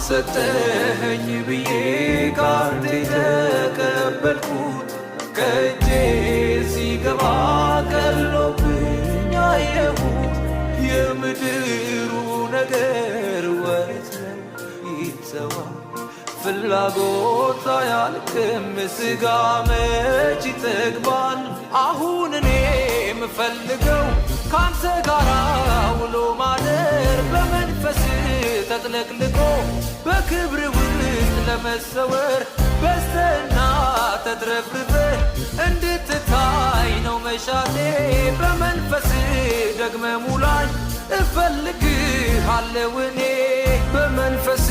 ሰጠኸኝ ብዬ ካንተ የተቀበልኩት ከእጄ ሲገባ ቀሎብኝ አየሁት። የምድሩ ነገር ወሬት ነው ይተዋል፣ ፍላጎት አያልቅም፣ ስጋ መች ይጠግባል? አሁን እኔ የምፈልገው ካንተ ጋር ውሎ ማደር፣ በመንፈስ ተጥለቅልቆ በክብር ውስጥ ለመሰወር፣ በዝተና ተትረፍርፈ እንድትታይ ነው መሻቴ። በመንፈስ ደግመ ሙላኝ፣ እፈልግሃለሁ እኔ። በመንፈስ